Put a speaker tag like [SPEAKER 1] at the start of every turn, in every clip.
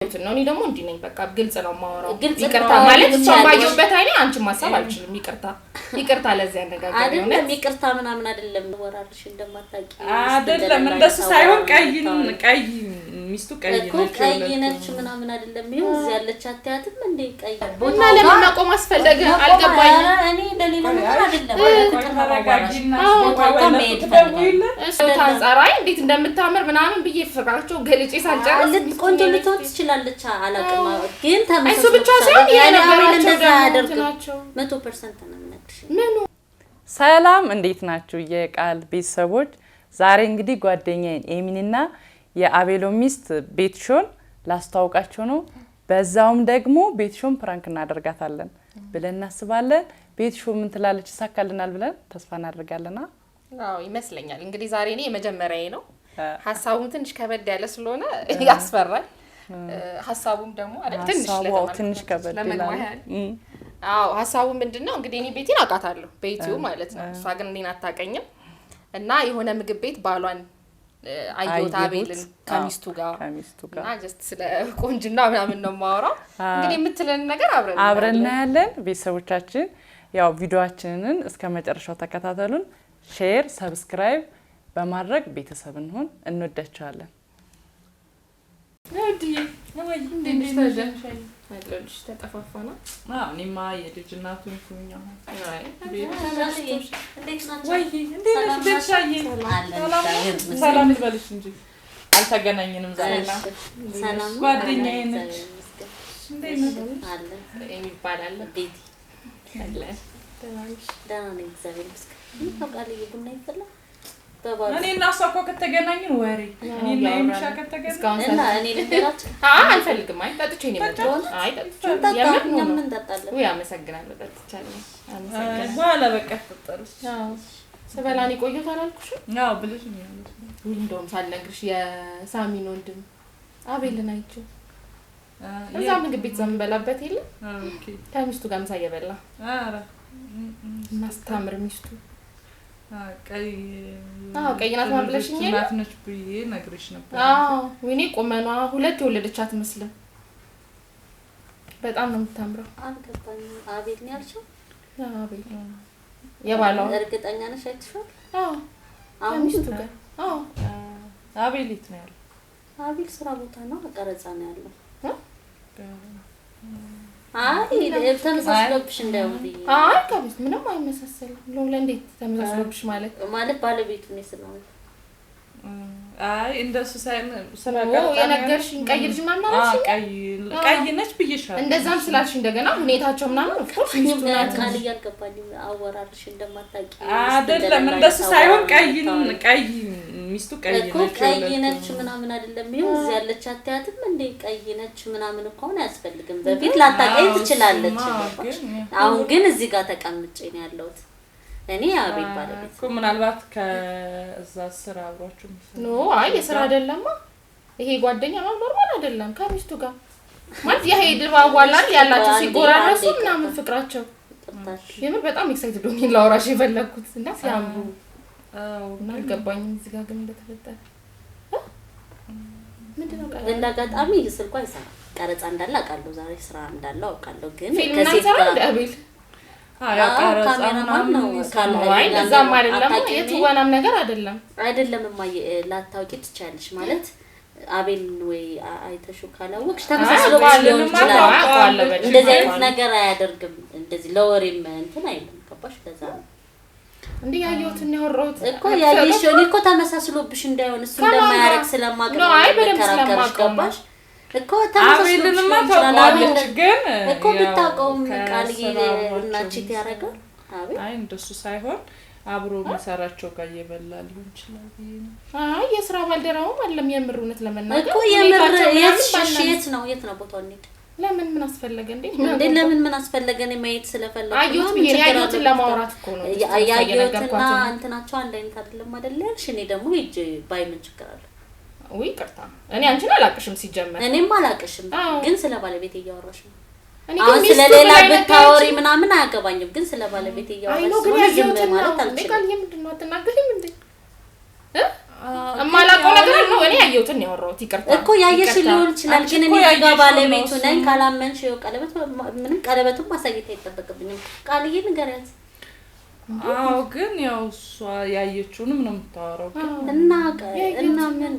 [SPEAKER 1] ነው። እኔ ደግሞ እንዲህ ነኝ። በቃ ግልጽ ነው የማወራው።
[SPEAKER 2] ግልጽ
[SPEAKER 1] ይቅርታ
[SPEAKER 2] ነው
[SPEAKER 1] ማለት እሷን
[SPEAKER 2] ትችያለሽ።
[SPEAKER 1] ባየሁበት አይኔ አንቺን ማሰብ አልችልም። ይቅርታ ይቅርታ፣ ለዚህ አነጋገር።
[SPEAKER 2] አይደለም።
[SPEAKER 1] እውነት።
[SPEAKER 2] ይቅርታ ምናምን አይደለም። ወራልሽ እንደማታውቂ
[SPEAKER 3] አይደለም፣ እንደሱ ሳይሆን ቀይ ቀይ ሚስቱ ቀይ
[SPEAKER 2] እኮ
[SPEAKER 3] ነች።
[SPEAKER 2] ቀይ
[SPEAKER 3] የሁለቱም።
[SPEAKER 2] ነች ምናምን አይደለም። ይኸው እዚህ ያለች አትያትም እንዴ? ቀይ
[SPEAKER 1] እና ለምን መቆም አስፈለገ አልገባኝም።
[SPEAKER 2] ኧረ እኔ ለሌላ ነገር አይደለም። ፍቅር ነው ማዋራሽ።
[SPEAKER 3] ተረጋጊና
[SPEAKER 2] ቦታው ጋር መሄድ እፈልጋለሁ።
[SPEAKER 1] እሱ አንጻራዊ እንዴት እንደምታምር ምናምን ብዬ ፍቅራቸው ገልጬ ሳልጨርስ
[SPEAKER 2] ልት ቆንጆ ልትሆን ትችላለች፣ አላውቅም። ግን
[SPEAKER 1] እሱ ብቻ ሳይሆን
[SPEAKER 2] ተመሳስሎ
[SPEAKER 1] የነበራቸው
[SPEAKER 2] እንደዛ
[SPEAKER 1] ደግሞ
[SPEAKER 2] አያደርግም።
[SPEAKER 1] እንትናቸው
[SPEAKER 2] 100% ነው የምነግርሽ።
[SPEAKER 1] ምኑ?
[SPEAKER 3] ሰላም፣ እንዴት ናችሁ የቃል ቤተሰቦች? ዛሬ እንግዲህ ጓደኛዬን ኤሚንና የአቤሎ ሚስት ቤትሾን ላስተዋውቃቸው ነው። በዛውም ደግሞ ቤትሾን prank እናደርጋታለን ብለን እናስባለን። ቤትሾ ምን ትላለች? ይሳካልናል ብለን ተስፋ እናደርጋለና።
[SPEAKER 1] አዎ፣ ይመስለኛል። እንግዲህ ዛሬ እኔ የመጀመሪያዬ ነው። ሀሳቡም ትንሽ ከበድ ያለ ስለሆነ ያስፈራል። ሀሳቡም ደግሞ አይደል ትንሽ
[SPEAKER 3] ሀሳቡ አዎ፣
[SPEAKER 1] ለተመልካቾች
[SPEAKER 3] ትንሽ ከበድ
[SPEAKER 1] ለመግቢያ
[SPEAKER 3] ይላል።
[SPEAKER 1] ያህል። አዎ፣ ሀሳቡ ምንድን ነው እንግዲህ፣ እኔ ቤቴን አውቃታለሁ፣ ቤቲው ማለት ነው። እሷ ግን እኔን አታውቀኝም። እና የሆነ ምግብ ቤት ባሏን አየሁት።
[SPEAKER 3] አየሁት።
[SPEAKER 1] አቤልን ከሚስቱ ጋር።
[SPEAKER 3] ከሚስቱ ጋር።
[SPEAKER 1] እና just ስለ ቆንጅና ምናምን ነው የማወራው። እንግዲህ የምትለን ነገር አብረን
[SPEAKER 3] አብረን
[SPEAKER 1] እናያለን።
[SPEAKER 3] እናያለን። ቤተሰቦቻችን ያው ቪዲዮአችንን እስከ መጨረሻው ተከታተሉን። Share፣ subscribe በማድረግ ቤተሰብ እንሁን። እንወዳችኋለን።
[SPEAKER 1] እንዴት ነሽ ታዲያ? አለሁልሽ። ተጠፋፋና።
[SPEAKER 3] እኔማ የልጅ እናቱ ሆንኩኝ አሁን።
[SPEAKER 2] እንዴት ናቸው?
[SPEAKER 3] ወይ እንዴት ነሽ ቤትሻዬ?
[SPEAKER 2] አለን፣ እግዚአብሔር ይመስገን።
[SPEAKER 3] ሰላም ልበልሽ እንጂ አልተገናኘንም ዛሬ።
[SPEAKER 2] ሰላም ነው?
[SPEAKER 3] ጓደኛዬ ነች።
[SPEAKER 2] እግዚአብሔር ይመስገን።
[SPEAKER 3] እንዴት ነሽ?
[SPEAKER 2] አለን።
[SPEAKER 1] የሚባል አለ።
[SPEAKER 2] ቤቲ።
[SPEAKER 1] አለ። ደህና ነሽ?
[SPEAKER 2] ደህና ነኝ፣ እግዚአብሔር ይመስገን። ምን ታውቃለህ፣ ቡና ይፈላል በባዶ።
[SPEAKER 3] እኔ እና እሷ እኮ ከተገናኘን ወሬ፣ እኔ እና የሚሻ ከተገናኘን
[SPEAKER 1] እስካሁን
[SPEAKER 2] እና እኔ ልንገራቸው።
[SPEAKER 1] አይ አልፈልግም። አይ ጠጥቼ ነው የመጣሁት። አይ ጠጥቼ
[SPEAKER 2] እንጠጣ፣
[SPEAKER 1] የምር ነው።
[SPEAKER 2] እኛም እንጠጣለን።
[SPEAKER 1] ውይ አመሰግናለሁ። ጠጥቻለሁ። አመሰግናለሁ።
[SPEAKER 3] በኋላ በቃ ትጠጣለች።
[SPEAKER 1] አዎ፣ ስበላ ነው የቆየሁት አላልኩሽም?
[SPEAKER 3] አዎ ብለሽ ነው ያሉት።
[SPEAKER 1] ውይ እንደውም ሳልነግርሽ የሳሚን ወንድም አቤልን አይቼው እዛ ምግብ ቤት እዛ የምንበላበት የለም ከሚስቱ ጋር ምሳ እየበላ
[SPEAKER 3] ኧረ
[SPEAKER 1] እናስታምር ሚስቱ።
[SPEAKER 3] ቀይ
[SPEAKER 1] አዎ፣ ቀይ ናት ምናምን ብለሽኝ የለ?
[SPEAKER 3] እናት ነች ብዬ ነግሬሽ ነበር።
[SPEAKER 1] አዎ፣ ወይኔ ቁመኗ ሁለት የወለደች አትመስልም። በጣም ነው የምታምረው።
[SPEAKER 2] አልገባኝም። አቤል ነው ያልሽው?
[SPEAKER 1] አዎ፣ አቤል የባሏ።
[SPEAKER 2] እርግጠኛ ነሽ አይተሽዋል?
[SPEAKER 1] አዎ።
[SPEAKER 2] አሁን?
[SPEAKER 1] ከሚስቱ ጋር፣ አዎ።
[SPEAKER 3] አቤል የት ነው ያለው?
[SPEAKER 2] አቤል ስራ ቦታ ነው፣ ቀረጻ ነው ያለው።
[SPEAKER 1] እ?
[SPEAKER 2] አይ ተመሳስሎብሽ እንዳይሆን ብዬ።
[SPEAKER 1] አይ ከሚስቱ ምንም አይመሳሰልም። ሎላ እንዴት ተመሳስሎብሽ ማለት?
[SPEAKER 2] ማለት ባለቤቱ እኔ ስለሆነ።
[SPEAKER 3] አይ እንደሱ ሳይሆን ስራ
[SPEAKER 1] ኦ፣
[SPEAKER 3] ቀረጻ ነው
[SPEAKER 1] የነገርሽኝ ቀይ ልጅ ምናምን
[SPEAKER 3] ያለው።
[SPEAKER 1] አላልሽኝ?
[SPEAKER 3] ቀይ ቀይ ነች ብዬሻለሁ።
[SPEAKER 1] እንደዛም ስላልሽ እንደገና ሁኔታቸው ምናምን of course ሚስቱ ናት።
[SPEAKER 2] ቃል እያልገባኝም አወራልሽ እንደማታውቂ
[SPEAKER 3] አይደለም፣ እንደሱ ሳይሆን ቀይ ቀይ ሚስቱ ቀይ
[SPEAKER 2] እኮ
[SPEAKER 3] ነች።
[SPEAKER 2] ቀይ
[SPEAKER 3] የሁለቱም።
[SPEAKER 2] ነች ምናምን አይደለም። ይኸው እዚህ ያለች አትያትም እንዴ? ቀይ ነች ምናምን እኮ አሁን አያስፈልግም። በፊት ላታውቀኝ
[SPEAKER 3] አዎ፣
[SPEAKER 2] ትችላለች።
[SPEAKER 3] እሱማ
[SPEAKER 2] ገባሽ?
[SPEAKER 3] ግን
[SPEAKER 2] አሁን ግን እዚህ ጋር ተቀምጬ ነው ያለሁት። እኔ የአቤል ባለቤት
[SPEAKER 3] እኮ ምናልባት ከዛ ስራ አብሯችሁ የሚሰራ
[SPEAKER 1] No፣ አይ የስራ አይደለማ ይሄ፣ ጓደኛ ምናምን normal አይደለም። ከሚስቱ ጋር ማለት ይሄ ድባቧላል ያላቸው
[SPEAKER 2] አንዴ
[SPEAKER 1] ሲጎራረሱ
[SPEAKER 2] አንዴ
[SPEAKER 1] ምናምን ፍቅራቸው
[SPEAKER 2] ይቅርታሽ።
[SPEAKER 1] የምር በጣም excited ሆኜ ላወራሽ የፈለግኩት እና ሲያምሩ
[SPEAKER 3] አዎ።
[SPEAKER 1] እና አልገባኝም እዚህ ጋር ግን እንደተፈጠረ እ? ምንድን ነው ቃል?
[SPEAKER 2] እንደ አጋጣሚ ስልኩ አይሰራም። ቀረጻ እንዳለ አውቃለሁ። ዛሬ ስራ እንዳለው አውቃለሁ። ግን
[SPEAKER 1] ፊልም
[SPEAKER 2] ከሴት
[SPEAKER 1] ምናምን ሰራ
[SPEAKER 2] ጋር
[SPEAKER 1] እንደ አቤል?
[SPEAKER 3] አዎ፣ ያው
[SPEAKER 2] አዎ፣
[SPEAKER 3] ቀረጻ
[SPEAKER 2] ካሜራማን
[SPEAKER 3] ምናምን
[SPEAKER 2] ነው።
[SPEAKER 3] ይሰራል።
[SPEAKER 1] አይ እንደዛም አይደለም።
[SPEAKER 2] አታውቂም?
[SPEAKER 1] የትወናም ነገር አይደለም።
[SPEAKER 2] አይደለም እማዬ፣ ላታውቂ ትችያለሽ። ማለት አቤልን ወይ አይተሽው ካላወቅሽ ተመሳስሎብሽ ሊሆን
[SPEAKER 3] አውቀዋለሁ።
[SPEAKER 2] ይችላል።
[SPEAKER 1] አውቀዋለሁ በደንብ።
[SPEAKER 2] እንደዚህ አይነት ነገር አያደርግም። እንደዚህ ለወሬም እንትን አይልም። ገባሽ? ለዛ ነው።
[SPEAKER 1] እንዴ ያየሁትን ያወራሁት
[SPEAKER 2] እኮ ያየሽው። እኔ እኮ ተመሳስሎብሽ እንዳይሆን እሱ
[SPEAKER 1] ከማን ጋር?
[SPEAKER 2] እንደማያደርግ ስለማውቅ
[SPEAKER 1] No፣
[SPEAKER 2] ነው
[SPEAKER 1] አይ በደንብ
[SPEAKER 2] መከራከርሽ።
[SPEAKER 1] ስለማውቀው ነው።
[SPEAKER 2] ገባሽ? እኮ ተመሳስሎብሽ
[SPEAKER 3] አቤልንማ
[SPEAKER 2] ሊሆን ይችላል።
[SPEAKER 3] ታውቀዋለች
[SPEAKER 2] አቤል
[SPEAKER 3] ግን
[SPEAKER 2] እኮ
[SPEAKER 3] ያው
[SPEAKER 2] ብታውቀውም ቃልዬ
[SPEAKER 3] ከስራ አብሯቸው
[SPEAKER 2] እና cheat ያደርጋል አቤል?
[SPEAKER 3] አይ እንደሱ ሳይሆን አብሮ የሚሰራቸው ጋር እየበላ ሊሆን ይችላል ብዬ ነው።
[SPEAKER 1] አይ የስራ ባልደረባውም አይደለም የምር እውነት ለመናገር
[SPEAKER 2] እኮ የምር
[SPEAKER 1] ሁኔታቸው
[SPEAKER 2] የት
[SPEAKER 1] ምናምን
[SPEAKER 2] እሺ፣ የት ነው የት ነው ቦታው? እንሂድ።
[SPEAKER 1] ለምን ምን አስፈለገ እንዴ?
[SPEAKER 2] እንዴ ለምን ምን አስፈለገ? እኔ ማየት ስለፈለኩ
[SPEAKER 1] አየሁት
[SPEAKER 2] ነው።
[SPEAKER 1] ብዬ
[SPEAKER 2] ምን ችግር
[SPEAKER 1] ያየሁትን
[SPEAKER 2] አለው?
[SPEAKER 1] ለማውራት እኮ ነው።
[SPEAKER 2] ያየሁትና
[SPEAKER 1] የነገርኳትን።
[SPEAKER 2] እንትናቸው አንድ አይነት አይደለም አይደል ያልሽ? እኔ ደግሞ ሂጅ ባይ ምን ችግር አለ?
[SPEAKER 1] ውይ ይቅርታ፣ እኔ አንቺን አላቅሽም ሲጀመር።
[SPEAKER 2] እኔም አላቅሽም፣
[SPEAKER 1] አዎ።
[SPEAKER 2] ግን ስለ ባለቤቴ እያወራሽ ነው።
[SPEAKER 1] እኔ ግን
[SPEAKER 2] አሁን
[SPEAKER 1] ሚስቱ
[SPEAKER 2] ስለ ሌላ
[SPEAKER 1] ብላ
[SPEAKER 2] ብታወሪ
[SPEAKER 1] የነገረችኝ-
[SPEAKER 2] ምናምን አያገባኝም፣ ግን ስለ ባለቤቴ
[SPEAKER 1] አይ
[SPEAKER 2] እያወራሽ
[SPEAKER 1] ነው ግን
[SPEAKER 2] ስለሆነ ዝም
[SPEAKER 1] ያየሁትን
[SPEAKER 2] ማለት
[SPEAKER 1] ነው። እንዴ
[SPEAKER 2] አልችልም።
[SPEAKER 1] ቃልዬ ምንድን ነው አትናገሪም እንዴ? እ? እማላውቀው ነገር ነው። እኔ ያየሁትን ነው ያወራሁት። ይቅርታ
[SPEAKER 2] እኮ ያየሽ ሊሆን ይችላል፣ ግን እኔ እዚህ ጋር ባለቤቱ ነኝ። ካላመንሽ ይኸው ቀለበት፣ ምንም ቀለበቱን ማሳየት አይጠበቅብኝም። ቃልዬ ንገሪያት።
[SPEAKER 3] አዎ፣ ግን ያው እሷ ያየችውንም ነው የምታወራው።
[SPEAKER 2] እና እና ምን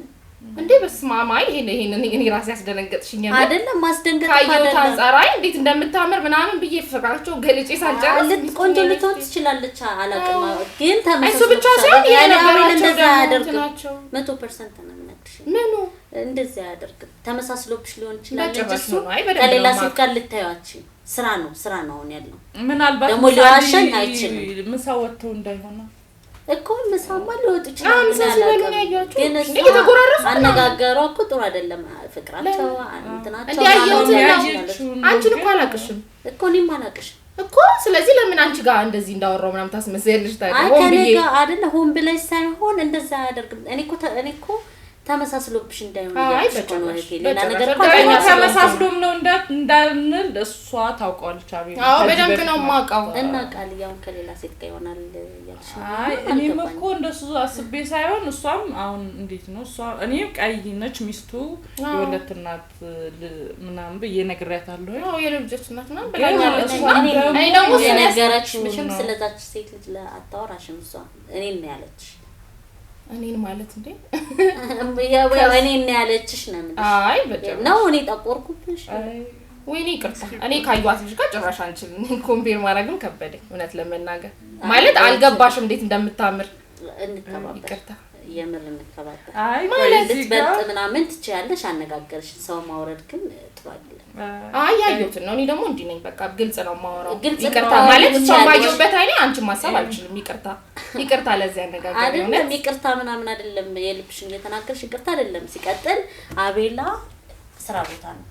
[SPEAKER 1] እንዴ በስመ አብ! አይ ይሄን እኔ ራሴ ያስደነገጥሽኝ
[SPEAKER 2] አይደለም። ማስደንገጥ
[SPEAKER 1] ካየሁት አንፃር አይ እንዴት እንደምታምር ምናምን ብዬ ፍቅራቸው ገልጬ ሳልጨርስ
[SPEAKER 2] ቆንጆ ልትሆን ትችላለች፣ አላውቅም። ግን ተመሳሳይ
[SPEAKER 1] እሱ ብቻ ሳይሆን የነበራቸው
[SPEAKER 2] እንደዛ አያደርግም። 100% ነው የምነግርሽ።
[SPEAKER 1] ምኑ
[SPEAKER 2] እንደዛ አያደርግም። ተመሳስሎብሽ ሊሆን ይችላል እንጂ እሱ
[SPEAKER 1] ከሌላ
[SPEAKER 2] ሴት ጋር ልታዩአችን ስራ ነው ስራ ነው አሁን ያለው።
[SPEAKER 3] ምናልባት
[SPEAKER 2] ደግሞ ሊዋሸኝ አይችልም።
[SPEAKER 3] ምሳ ወጥተው እንዳይሆነ
[SPEAKER 2] እኮ ምሳማ ሊወጡ ይችላል።
[SPEAKER 1] ምሳ ሲበሉ ነው ያያችሁ። እየተጎራረሱ
[SPEAKER 2] አነጋገሯ እኮ ጥሩ አይደለም። ፍቅራቸው እንትናቸው
[SPEAKER 1] እንዴ ያየሁትን ነው። አንቺን እኮ አላውቅሽም
[SPEAKER 2] እኮ እኔም አላውቅሽም
[SPEAKER 1] እኮ። ስለዚህ ለምን አንቺ ጋር እንደዚህ እንዳወራው ምናምን ታስመስያለሽ? ታዲያ
[SPEAKER 2] ሆን ብዬ አይደለ፣ ሆን ብለሽ ሳይሆን እንደዛ አያደርግም። እኔ እኮ ተመሳስሎብሽ እንዳይሆን እያልኩሽ ነው። ሌላ ነገር እኮ
[SPEAKER 3] ተመሳስሎም ነው እንዳንል እሷ ታውቀዋለች። አቤል
[SPEAKER 1] አዎ፣ በደንብ ነው የማውቀው።
[SPEAKER 2] እና ቃልዬ አሁን ከሌላ ሴት ጋር ይሆናል እያልሽ ነው?
[SPEAKER 3] አይ እኔም እኮ እንደሱ አስቤ ሳይሆን እሷም አሁን እንዴት ነው እሷ እኔም ቀይ ነች ሚስቱ የሁለት እናት ምናምን ብዬ ነግሬያታለሁ።
[SPEAKER 1] አዎ የልጆች እናት ምናምን ብላኛለች።
[SPEAKER 2] እኔ ደግሞ የነገረችሽ መቼም ስለዛች ሴት ልጅ አታወራሽም። እሷ እኔን ነው ያለችሽ።
[SPEAKER 1] እኔን ማለት እንዴ?
[SPEAKER 2] ያው እኔን ነው ያለችሽ ነው የምልሽ።
[SPEAKER 1] አይ በጭራሽ
[SPEAKER 2] ነው። እኔ ጠቆርኩብሽ።
[SPEAKER 1] ወይኔ ይቅርታ። እኔ ካየኋት ልጅ ጋር ጭራሽ አንችልም compare ማድረግም ከበደኝ እውነት ለመናገር ማለት አልገባሽም እንዴት እንደምታምር።
[SPEAKER 2] እንከባበር፣
[SPEAKER 1] ይቅርታ
[SPEAKER 2] የምር እንከባበር።
[SPEAKER 3] አይ
[SPEAKER 1] ማለት
[SPEAKER 2] ልትበልጥ ምናምን ትችያለሽ። አነጋገርሽን ሰው ማውረድ ግን ጥሩ አይደለም።
[SPEAKER 1] አይ ያየሁትን ነው። እኔ ደግሞ እንዲህ ነኝ፣ በቃ ግልጽ ነው የማወራው። ይቅርታ ማለት እሷን ባየሁበት አይኔ አንቺን ማሰብ አልችልም። ይቅርታ ይቅርታ፣ ለዚህ አነጋገር
[SPEAKER 2] አይደለም። ይቅርታ ምናምን አይደለም፣ የልብሽን እየተናገርሽ ይቅርታ አይደለም። ሲቀጥል አቤላ ስራ ቦታ ነው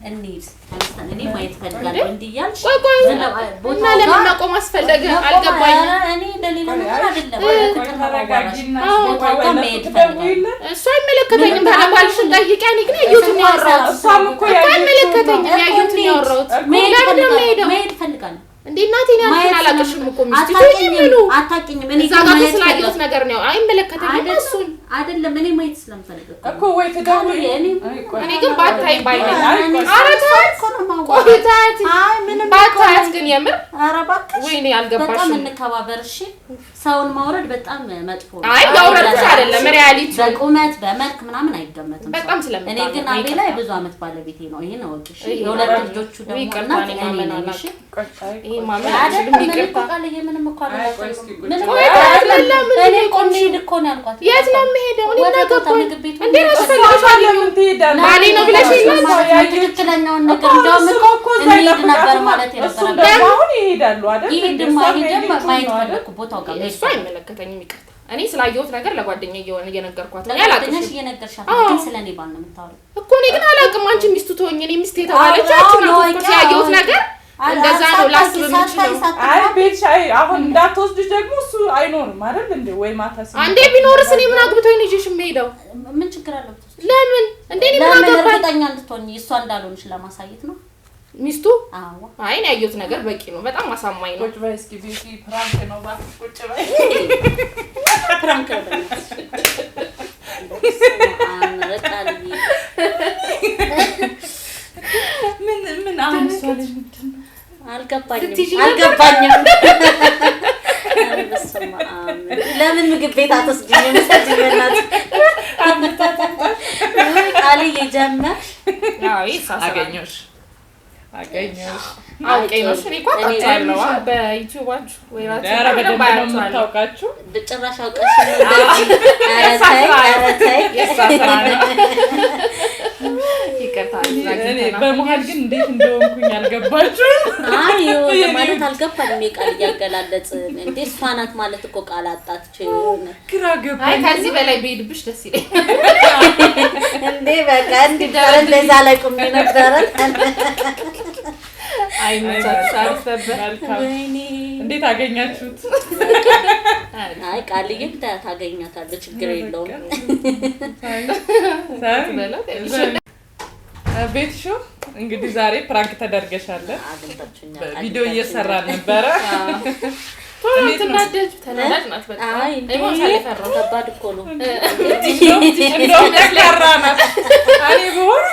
[SPEAKER 2] እንሂድ፣ ተነስተን እኔ ማየት እፈልጋለሁ እንዲህ እያልሽ
[SPEAKER 1] ቆይ ቆይ፣ እና ለምን መቆም አስፈለገ? አልገባኝም።
[SPEAKER 2] እኔ ለሌላ ነገር አይደለም፣ ፍቅር ቦታው ጋር መሄድ እፈልጋለሁ።
[SPEAKER 1] እሱ አይመለከተኝም። ታዲያ ባልሽን ጠይቂ። እኔ ግን ያየሁትን ነው ያወራሁት።
[SPEAKER 3] እሷም እኮ
[SPEAKER 1] አይመለከተኝም፣ ያየሁትን ነው ያወራሁት። ለምን ነው የምሄደው?
[SPEAKER 2] መሄድ እፈልጋለሁ።
[SPEAKER 1] እንዴ እናቴን ያልኩትን አላውቅሽም እኮ ሚስቱ ምኑ
[SPEAKER 2] አታውቂኝም። እኔ
[SPEAKER 1] እዛ ጋር ስላየሁት ነገር ነው። አይመለከተኝም እሱን
[SPEAKER 2] አይደለም። እኔ ማየት ስለምፈልግ
[SPEAKER 3] እኮ ወይ ትደውይ።
[SPEAKER 1] እኔ ግን ባታይ ባይ ነኝ። ኧረ ተያት፣ ቆይ ተያት፣ ባታያት ግን የምር
[SPEAKER 2] ኧረ እባክሽ
[SPEAKER 1] ወይኔ አልገባሽም።
[SPEAKER 2] በጣም እንከባበር እሺ። ሰውን ማውረድ በጣም መጥፎ ነው።
[SPEAKER 1] አይ ማውረድ አይደለም reality፣
[SPEAKER 2] በቁመት በመልክ ምናምን አይገመትም።
[SPEAKER 1] በጣም ስለምታምር
[SPEAKER 2] እኔ ግን አቤላ የብዙ ዓመት ባለቤቴ ነው። ይሄን እወቂ እሺ። የሁለት ልጆቹ ደግሞ እናት እኔ ነኝ። እሺ
[SPEAKER 1] ይሄ ማመን አልችልም። ይቅርታ
[SPEAKER 2] ቃልዬ፣ ምንም እኮ አላልኩም። ምንም
[SPEAKER 1] ቆይ አይደለም።
[SPEAKER 2] እኔ እኮ እንሂድ እኮ ነው ያልኳት።
[SPEAKER 1] የት ነው የምሄደው? እኔ
[SPEAKER 2] ወደ ቦታ
[SPEAKER 1] እናገባኝ
[SPEAKER 2] ምግብ ቤቱ
[SPEAKER 1] እንዴ ራስሽ ፈልገሽ
[SPEAKER 3] ለምን ትሄዳለህ?
[SPEAKER 1] ባሌ ነው ብለሽ
[SPEAKER 2] ትክክለኛውን ነገር እንደውም እኮ እንሂድ ነበር ማለት
[SPEAKER 3] እሱም
[SPEAKER 2] የነበረበት።
[SPEAKER 3] ደግሞ አሁን ይሄዳሉ አይደል?
[SPEAKER 2] ይሄድማ ይሄድማ ማየት ፈለኩ ቦታው ጋር መሄድ
[SPEAKER 1] እሱ አይመለከተኝም። ይቅርታ እኔ ስላየሁት ነገር ለጓደኛዬ እየነገርኳት ነው።
[SPEAKER 2] ለጓደኛሽ
[SPEAKER 1] አላውቅሽም
[SPEAKER 2] እየነገርሻት ነው፣ ግን ስለ እኔ ባል ነው የምታወሪው
[SPEAKER 1] እኮ እኔ ግን አላውቅም። አንቺ ሚስቱ ትሆኝ እኔ ሚስት የተባለች አንቺ ናት። of course ያየሁት ነገር እንደዛ ነው ላስብ የምችለው።
[SPEAKER 3] አይ ቤትሽ አይ አሁን እንዳትወስድሽ ደግሞ እሱ አይኖርም አይደል እንዴ? ወይ ማታ ሲመጣ
[SPEAKER 1] አንዴ ቢኖርስ እኔ ምን አግብቶኝ ነው ይዤሽ የምሄደው?
[SPEAKER 2] ምን ችግር አለው ብትወስጂ?
[SPEAKER 1] ለምን እንዴ እኔ ምን
[SPEAKER 2] ለምን
[SPEAKER 1] አገባኝ?
[SPEAKER 2] እርግጠኛ እንድትሆኝ እሷ እንዳልሆንሽ ለማሳየት ነው።
[SPEAKER 1] ሚስቱ
[SPEAKER 2] አዎ
[SPEAKER 1] አይ እኔ ያየሁት ነገር በቂ ነው። በጣም አሳማኝ ነው።
[SPEAKER 3] ቁጭ በይ እስኪ ቤቲ፣ prank ነው እባክሽ ቁጭ በይ።
[SPEAKER 2] prank ነው በእናትሽ። ቃልዬ
[SPEAKER 3] ምን ምን አሁን እሷ ልጅ ምንድን ነው?
[SPEAKER 2] አልገባኝም
[SPEAKER 1] ስትይዢ ነበር?
[SPEAKER 2] አልገባኝም። ኧረ በስመ አብ። ለምን ምግብ ቤት አትወስጂኝም? ውሰጂኝ በእናትሽ። ውይ ቃልዬ ጀመርሽ።
[SPEAKER 1] አዎ ይሳሳል።
[SPEAKER 3] አገኘሁሽ አገኘሁሽ።
[SPEAKER 1] አውቄ ነው። እሺ እኔ እኮ አውቃቸዋለሁ። በዩቲዩባችሁ ወይ እራሱ
[SPEAKER 3] ኧረ በደንብ ነው
[SPEAKER 1] አያቸዋለሁ።
[SPEAKER 3] የምታውቃችሁ።
[SPEAKER 2] ጭራሽ አውቀሽ ነው እንደዚህ። ኧረ ተይ፣ ኧረ ተይ።
[SPEAKER 1] የእሷ ስራ ነው። ይቅርታ
[SPEAKER 3] እኔ በመሀል ግን እንዴት እንደሆንኩኝ አልገባችሁም።
[SPEAKER 2] አይ የሆነ ማለት አልገባኝም። የቃል እያገላለጽ እንዴ እሷ ናት ማለት እኮ ቃል አጣች
[SPEAKER 3] ግራ
[SPEAKER 1] አይ
[SPEAKER 3] ገባኝ።
[SPEAKER 1] ከዚህ በላይ ብሄድብሽ ደስ ይለኛል።
[SPEAKER 2] እንዴ በቃ እንዲህ ጠረጴዛ ላይ ቆሜ ነበረ።
[SPEAKER 1] አይ መቻችሁ አሪፍ ነበር።
[SPEAKER 3] መልካም።
[SPEAKER 2] ወይኔ
[SPEAKER 3] እንዴት አገኛችሁት?
[SPEAKER 2] አይ ቃልዬም ታገኛታለህ፣ ችግር የለውም።
[SPEAKER 3] ቤትሹ እንግዲህ ዛሬ prank ተደርገሻለን።
[SPEAKER 2] አግኝታችሁኛል።
[SPEAKER 3] ቪዲዮ እየሰራ ነበረ።
[SPEAKER 1] ቶሎ
[SPEAKER 3] እንዴት ነው?
[SPEAKER 1] ትናደጅ፣ ተናዳጅ ናት በጣም።
[SPEAKER 2] አይ እንዴ፣
[SPEAKER 1] እኔ ማምሳሌ ፈራሁ።
[SPEAKER 2] ከባድ እኮ ነው።
[SPEAKER 3] እንደውም ጠንካራ ናት። እኔ ብሆን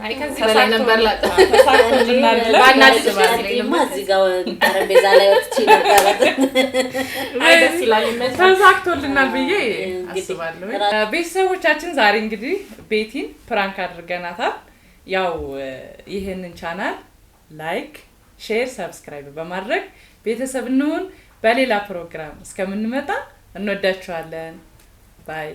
[SPEAKER 1] አይ ከዚህ በላይ ነበር ላጥ
[SPEAKER 3] ተሳክቶልናል ብለን
[SPEAKER 1] ባናድድ
[SPEAKER 3] እናስባለን።
[SPEAKER 2] እኔማ እዚህ ጋር ጠረጴዛ ላይ ወጥቼ ነበረ።
[SPEAKER 1] አይ ደስ ይላል፣ ይመቻል።
[SPEAKER 3] ተሳክቶልናል ብዬ
[SPEAKER 2] እንግዲህ
[SPEAKER 3] አስባለሁ። ቤተሰቦቻችን ዛሬ እንግዲህ ቤቲን prank አድርገናታል። ያው ይህንን channel like፣ share፣ subscribe በማድረግ ቤተሰብ እንሁን። በሌላ ፕሮግራም እስከምንመጣ እንወዳችኋለን። Bye.